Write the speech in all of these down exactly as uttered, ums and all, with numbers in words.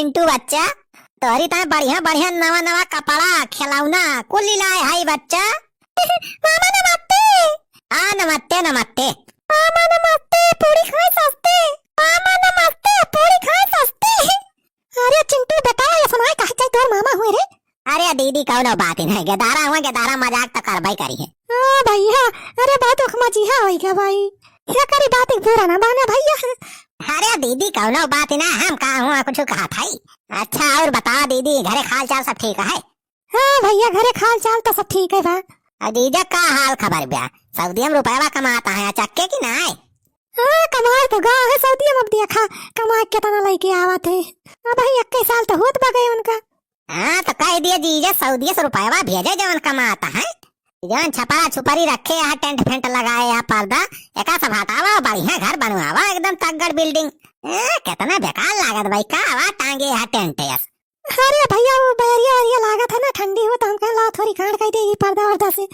चिंटू बच्चा, तोहरी ताईं बढ़िया बढ़िया नवा नवा कपड़ा, खिलौना कुल लाए हई बच्चा। मामा नमस्ते। हाँ नमस्ते नमस्ते। मामा नमस्ते, पूरी खाए सस्ते। मामा नमस्ते, पूरी खाए सस्ते। अरे चिंटू बेटा, ये सुनाए कहाँ जाए तोर मामा हुए रे? अरे दीदी कौनो बात ही नहीं, गेदारा हुए, गेदारा मजाक तो करबे करी है। हाँ भैया, अरे बहुत उखमा जी है होई गया भाई। ये करी बात एक बुरा ना माने भैया। अरे दीदी कौनो बात ही ना, हम का हुआ कुछ कहा था ही। अच्छा और बताओ दीदी, घरे हाल चाल सब ठीक है? हाँ भैया, घरे हाल चाल तो सब ठीक है बा। आ जीजा का हाल खबर बा? सऊदी में रुपया कमाता है चक्के की ना है? हाँ, कमाए तो गा है सऊदी में, अब देखा कमाए कितना लेके आवत है। अब ही इक्कीस साल तो होत बा गए उनका। हाँ, तो कह दिया जीजा सऊदी से रुपया भेजे जवन कमाता है। जवन छपरा छुपरी रखे यहाँ, टेंट फेंट लगाए यहाँ, पर्दा एका सब हटावा, बढ़िया घर बनवावा, एकदम तगड़ building। ए, कितना बेकार लागत भाई, का आवा टांगे यहाँ टेंट यस। अरे भैया, वो बैरिया वैरिया लागत है ना, ठंडी हो, तो हम कहें ला थोड़ी कांड कर दे ई पर्दा वर्दा से।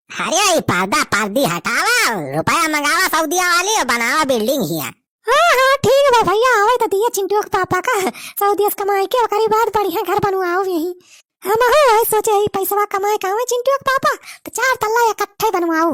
अरे ई पर्दा पर्दी हटावा, रुपया मंगावा सऊदिया वाली और बनावा building हिया। हाँ हाँ ठीक बा भैया, आवे तो दिया चिंटू के पापा का सऊदिया से कमाई के, ओकरी बाद बढ़िया घर बनवाओ यही। हम हो वही सोचे ही पैसवा कमाए का आवे चिंटू के पापा, तो चार तल्ला इकट्ठे बनवाओ।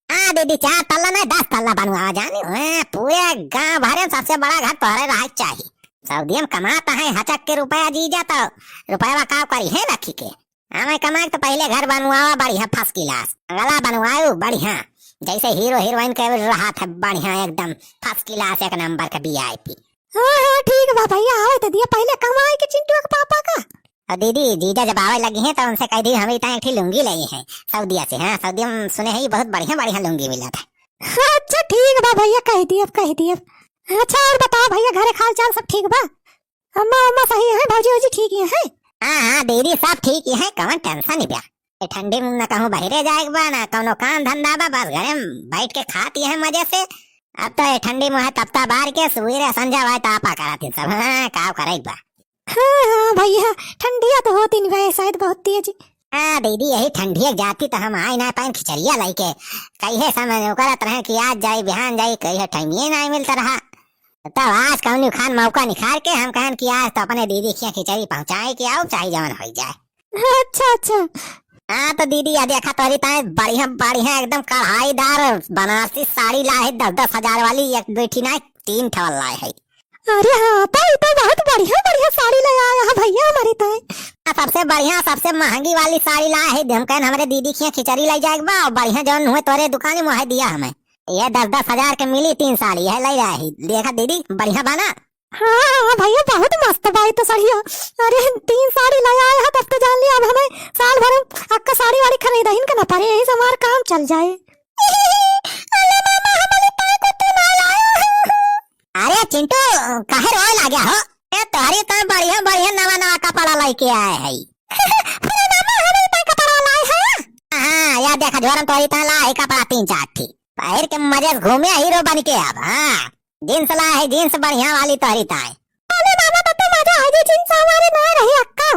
हाँ दीदी, चार तल्ला नहीं, दस तल्ला बनवावा जानी। हाँ, पूरे गांव भरे में सबसे बड़ा घर तोहरे रहे के चाही। सऊदी में कमाता है हचक के रुपया जीजा, तो रुपया का करी है रखी के। हमें कमाए के तो पहले घर बनवावा बढ़िया first class, बंगला बनवाओ बढ़िया, जैसे हीरो हीरोइन के रहा था बढ़िया एकदम first class एक नंबर के वीआईपी। हाँ हाँ ठीक बा भैया, आवे तो दिया पहले कमाए के चिंटू के पापा का। और दीदी, जीजा जब आवे लगी हैं तो उनसे कह दी, हम इतना एक ठे लुंगी लाई हैं सऊदिया से। हाँ, सऊदिया में सुने हैं बहुत बढ़िया बढ़िया लुंगी मिला था। अच्छा ठीक बा भैया, कह दियब, कह दियब। अच्छा और बताओ भैया, घरे हाल चाल सब ठीक बा? अम्मा अम्मा सही है, भौजी वौजी ठीक ही है? हाँ हाँ दीदी, सब ठीक ही है, कौन tension ही बा। ये ठंडी में ना कहूँ बहिरे जाए के बा, ना कौनो काम धंधा बा, बस घरे में बैठ के खाती है मजे से। अब तो ये ठंडी में है तपता बार के, सुबेरे संझा वाए तापा कराती सब। हाँ, का करे के बा। हाँ, हाँ, भैया, ठंडिया तो होती नहीं भाई, शायद बहुत तेज। हाँ, दीदी, यही ठंडिया जाती तो हम आई ना पाइन खिचड़िया लाइके। कहिए समय करत रहे कि आज जाई, बिहान जाई, कहिए टाइम ये ना मिलता रहा। तब आज कौनी खान मौका निकाल के हम कहन कि आज तो अपने दीदी के खिचड़ी पहुँचाए के आओ, चाहे जवन हो जाए। अच्छा, अच्छा। हाँ, तो दीदी, या देखा तोरी ताए बढ़िया, बढ़िया एकदम कढ़ाईदार बनारसी साड़ी ला है, दस दस हजार वाली, एक दो ठी ना, तीन ठे वाला है। अरे हाँ, तो ई तो बहुत बढ़िया, बढ़िया साड़ी ले आया है भैया हमारी ताई। आ, सबसे बढ़िया, सबसे महंगी वाली साड़ी ला है, हम कहन हमरे दीदी के खिचड़ी ले जाए के बा, और बढ़िया जौन हुए तोरे दुकान में वह दिया हमें। ये दस दस हजार के मिली तीन साड़ी, यह ले रहा है। देखा दीदी, बढ़िया बा ना? हाँ, हाँ, भैया बहुत मस्त बा ई तो सड़िया। अरे तीन साड़ी ले आए है, तब तो जान लिया अब हमें साल भर अक्का साड़ी वाड़ी खरीदहिन के ना पड़े, यही से हमार काम चल जाए। अरे मामा, हमारी ताई को तू ना लाया है। अरे चिंटू, काहे रोए लाग्या हो? ए, तोहरी तो बढ़िया, बढ़िया नवा, नवा कपड़ा लेके आए है। अरे मामा, हमारी ताई कपड़ा लाए है। हाँ, या देखा झोरम तोहरी ताई ला है कपड़ा तीन चार ठी। पहिर के मजे से घूमे हीरो बन के अब, हाँ। जींस ला है, जींस बढ़िया वाली तोहरी ताई। अरे मामा, तब तो मजा आ जाए, जींस हमारे ना रही अक्का।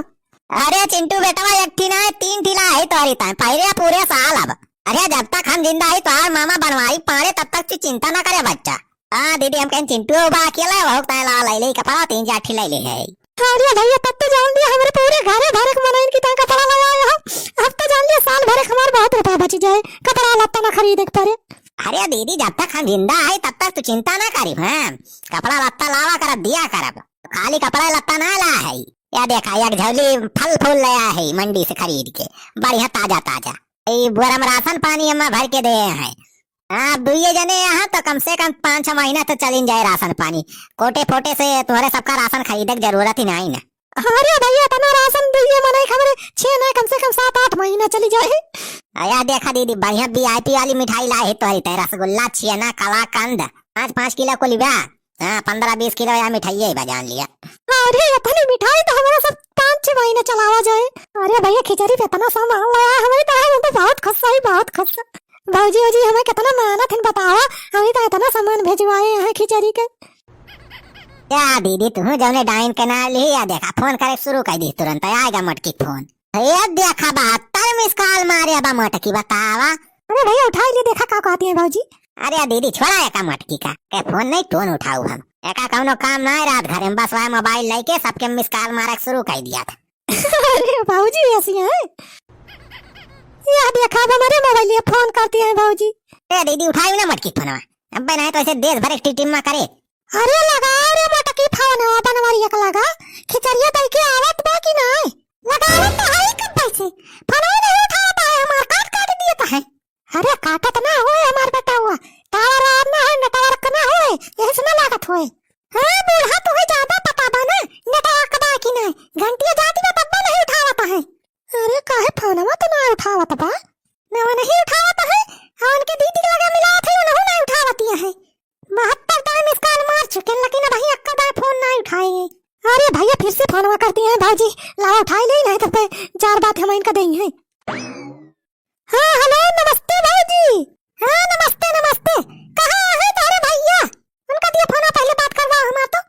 अरे चिंटू बेटवा, एक ठी ना है, तीन ठी ला है तोहरी ताई, पहिरे पूरे साल अब। अरे जब तक हम जिंदा है तोहार मामा बनवारी पाड़े, तब तक तू चिंता ना करे बच्चा। हाँ दीदी, हम कहें चिंटू बा अकेला, वो ताई ला ले ले कपड़ा, तीन चार ठी ले ले है। अरे भैया, तब तो जान दिया हमरे पूरे घरे भरे के मनइन की ताई कपड़ा ले आए हो। अब तो जान लिया साल भरे के हमार बहुत रुपया बच जाए, कपड़ा लत्ता ना खरीदे के पड़े। अरे दीदी, जब तक हम जिंदा है तब तक तू चिंता ना करी, हाँ। कपड़ा लत्ता लावा करब, दिया करब। खाली कपड़ा लत्ता ना ला है, या देखा, एक झोली फल फूल ले आया है मंडी से खरीद के, बढ़िया ताजा ताजा। ई बोरा में राशन पानी अम्मा भर के दे हैं। हाँ, अब दुइये जने यहाँ तो कम से कम पाँच छह महीना तो चलिन जाए राशन पानी। कोटे फोटे से तुम्हारे सबका राशन खरीदे के जरूरत ही नहीं ना। अरे भैया, इतना राशन दुइये मने हमरे छह ना, कम से कम सात आठ महीना चली जाए। आ, या देखा दीदी, बढ़िया वीआईपी वाली मिठाई ला है तोहरी ताई, रसगुल्ला, छेना, कलाकंद, पाँच पाँच किलो कुल बा। हाँ, पन्द्रह बीस किलो या मिठाइये बा, जान लिया। अरे, अपनी मिठाई तो हमारा सब पाँच छह महीने चलावा जाए। अरे भैया, खिचड़ी पे इतना सामान लाया है, हमारी तो, हम तो बहुत खुश है, बहुत खुश। भौजी, भौजी हमें कितना मेहनत है, बतावा, हमें तो इतना सामान भेजवाए हैं खिचड़ी के। या दीदी, तू जौने डाइन के नाम ली, या देखा, फोन करे शुरू कर दी तुरंत, आएगा मोटकी फोन। ये देखा, बहत्तर मिस कॉल मारे बा मोटकी, बतावा। अरे भैया, उठाई ले, देखा का कहती है भौजी। अरे दीदी, छोड़ा एका मटकी का, के फोन नहीं टोन उठाऊ हम। एका कौनो काम ना है रात घरे में, बस वह मोबाइल लेके सबके मिस कॉल मारक शुरू कर दिया था। अरे भौजी ऐसी है, यह देखा अब हमारे मोबाइल ये फोन करती है भौजी। ए दीदी, उठाई ना मटकी फोनवा, अब नहीं तो ऐसे देश भर एक टीम में करे। अरे लगाओ रे मटकी फोनवा, बनवारी एक लगा, खिचड़िया दई के आवत बा कि नहीं? लगावत तो है कब से, फोनवा नहीं उठावत है, हमार काट काट दिए तो है। अरे काटत ना होए हमार बेटा हुआ, टावर आर ना है, नेटवर्क ना होए, यही से ना लागत होए। हाँ बूढ़ा, तुहे ज्यादा पता बा ना, नेटवर्क बा कि नहीं, घंटिया जाती बा तब नहीं उठावत है। अरे काहे फोनवा तो ना उठावत बा, ना वो नहीं उठावत है, और उनके दीदी के लगे मिलावत है, उनहु ना उठावत है। बहत्तर दाई मिस कॉल मार चुके, लेकिन अबही अक्का दाई फोन ना उठाए। अरे भैया फिर से फोनवा करती हैं भौजी, लावा उठाई ले, नहीं तो फिर चार बात हम इनका देंगे। हाँ, हेलो, नमस्ते भौजी। हाँ, नमस्ते, नमस्ते। कहाँ है तोरे भैया? उनका दिया फोन, पहले बात करवा हमार तो।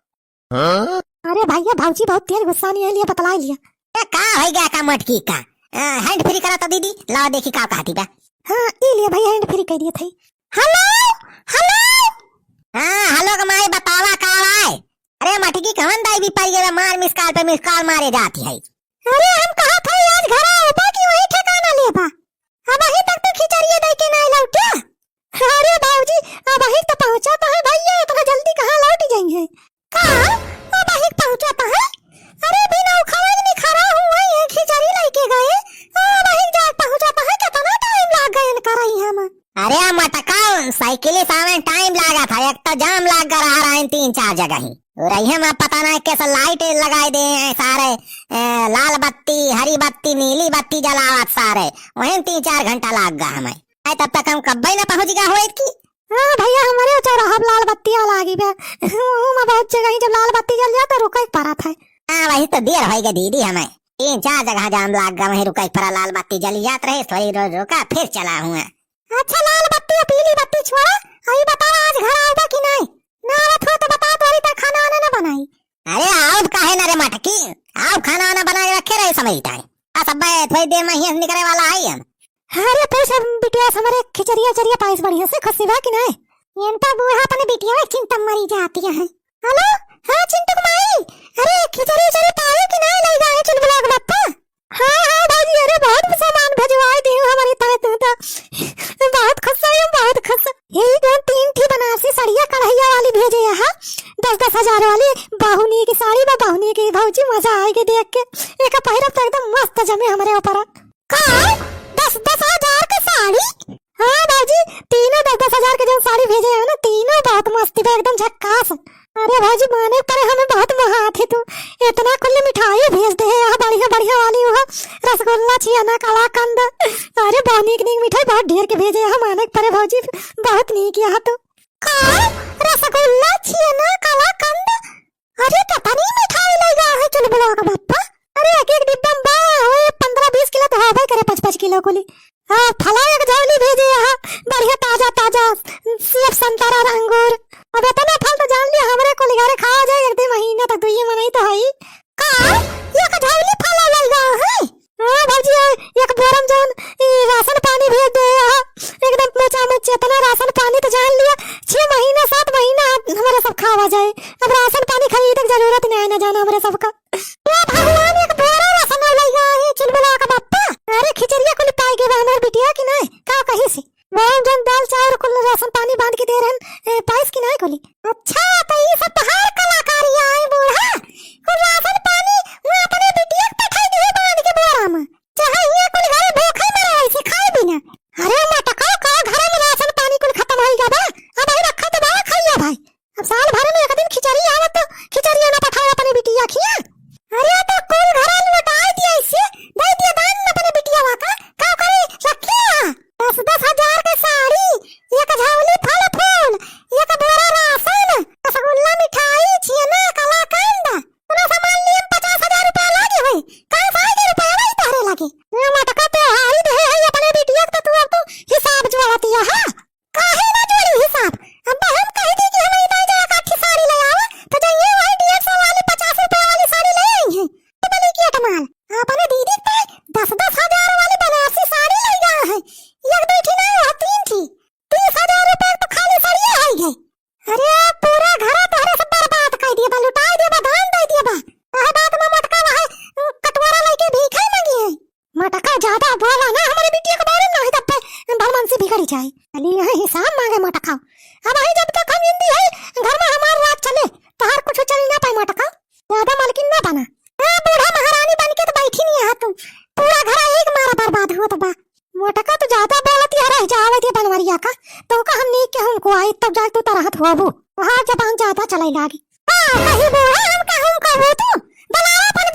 हाँ? अरे भैया, भौजी बहुत तेज गुस्सा नहीं है, लिए बतला लिया। ए, का हो गया का मटकी का? अ, हैंड फ्री करा तो दीदी, लाओ देखी का कहती बा। हाँ, ई लिए भैया, हैंड फ्री कह दिए थे। हेलो, हेलो। हाँ, हेलो के माई बतावा का आए? अरे मटकी कवन दाई भी पाई गए, मार मिस कॉल पे मिस कॉल मारे जाती है। अरे हम कहा था आज घर आउबा कि वही ठिकाना लेबा। अबही तक तो खिचड़िया दे के नाई लौट्या। अरे बाबूजी, अबही तो पहुँचा तो है भैया, इतना जल्दी कहाँ लौट जाई है? का? अबही पहुँचा तो है? अरे बिना उखावे नहीं खड़ा हुआ, ये खिचड़ी लेके गए। अबही जा पहुँचा तो है, कितना टाइम लाग गए इनका रही हम। अरे मटका, साइकिल सामने टाइम लागा था, एक तो जाम लाग रहा रहा तीन चार जगह ही। रही हम पता ना कैसे लाइट लगाए दे हैं सारे, ए, लाल बत्ती, हरी बत्ती, नीली बत्ती जलावत सारे, वहीं तीन चार घंटा लाग गा हमें। आए तब तक हम कब्बे ना पहुँच गा होए की। हाँ भैया, हमारे चौराहा पे लाल बत्ती वाला आगी बे। वो मैं बहुत जगह ही जब लाल बत्ती जल जाता रुका ही पड़ा था। हाँ वही तो देर होई गा दीदी, हमें तीन चार जगह जाम लाग गा, वहीं रुका ही पड़ा, लाल बत्ती जल जात रहे, थोड़ी देर रुका फिर चला हुआ। अच्छा लाल बत्ती और पीली बत्ती छोड़ा, अभी बताओ आज घर आउबा कि नहीं? ना आवत हो तो बताओ, तोरी तर खाना वाना ना बनाई। अरे आउब काहे ना रे मटकी, आउब खाना वाना बना के रखे रहे समय टाइम। आ सब बे थोड़ी देर में ही निकले वाला है हम। अरे तो सब बिटिया से हमारे खिचड़िया उचड़िया पाइस बढ़िया से खुशी बा कि नहीं? ये तो बूढ़ा अपने बिटिया में चिंता मरी जाती है। हेलो, हाँ चिंटू के माई, अरे खिचड़ी उचड़ी पाए कि नहीं ले जाए चुलबुला के बप्पा? हाँ, हाँ, भौजी, अरे, बहुत सामान भेजवाए दे हमारे तरह से तो। बहुत खुश है, बहुत खुश। यही जो तीन थी बनारसी सड़िया कढ़ैया वाली भेजे यहाँ, दस दस हजार वाली, बहुनी की साड़ी बा, बहुनी की भौजी, मजा आएगी देख के। एक पहिरब तो एकदम मस्त जमे हमारे ऊपर। का? दस दस हजार की साड़ी? हाँ भौजी, तीनों दस दस हजार के जो साड़ी भेजे है ना, तीनों बहुत मस्त बा, एकदम झक्कास। अरे भौजी, माने परे हमें बहुत मोहात है तू। इतना कुल मिठाई भेज दे है, यहाँ बढ़िया बढ़िया वाली हुआ, रसगुल्ला, छियाना, कलाकंद। अरे बहुत नीक नीक मिठाई बहुत ढेर के भेजे है, माने परे भौजी, बहुत नीक यहाँ तो। का? रसगुल्ला, छियाना, कलाकंद? अरे कितनी मिठाई ले गया है चुलबुला का बप्पा। अरे एक एक डिब्बा में बा, ओए पन्द्रह बीस किलो तो होबे करे, पाँच पाँच किलो कुली। हाँ, फला एक झोली भेजे यहाँ, बढ़िया ताजा ताजा सेब, संतरा और अंगूर। अब इतना फल तो जान लिया, हमरे कुल घरे खावा जाए एक दो महीना तक, दुइये मनई तो हई। का? एक झोली फला लइगा है? हाँ भौजी, एक बोरम जौन ई राशन पानी भेज दे यहाँ, एकदम मोचा मोच इतना राशन पानी तो जान लिया, छह महीना सात महीना हमरे सब खावा जाए। अब राशन पानी खरीदे के जरूरत नहीं ना जाना हमरे सबका। ए भगवान, एक बोरा राशन लइगा है चुलबुला का बप्पा। अरे खिचड़िया कुल पाई गए बा हमार बिटिया की नहीं? का कही से? वही जन दाल चाउर कुल राशन पानी बांध के दे रहन, ए, पाइस की नहीं कुली। अच्छा, तो ये सब तोहार कलाकारी आई बूढ़ा। कुल राशन पानी वो अपने बिटिया के पठाई दिए बांध के बोरा में। चाहे ये कुल घरे भूखे मरे ऐसे खाए बिना। अरे मटका का घर में राशन पानी कुल खत्म होई गया बा। अब ही रखा तो बा खाइया भाई। अब साल भर में एक दिन खिचड़ी आवत तो खिचड़िया ना पठाए अपने बिटिया खिया। अरे तो को अब आई जब तक हम जिंदी है, घर मा हमार राज चले, तोहार कुछ चली ना पाई मोटका। ज्यादा मालकिन ना बना। हाँ, बूढ़ा महारानी बन के तो बैठी नहीं है तू, पूरा घर एक मारा बर्बाद हुआ तो बा। मोटका तो ज्यादा बोलत है, रह जावे दे बनवरिया का, तो का हम नीक के हमको आई तब जाके तू तरहत होबू। हाँ, जबान ज्यादा चलाई लागी। हाँ, कही बूढ़ा हम का हम कहू तू, बनावा अपन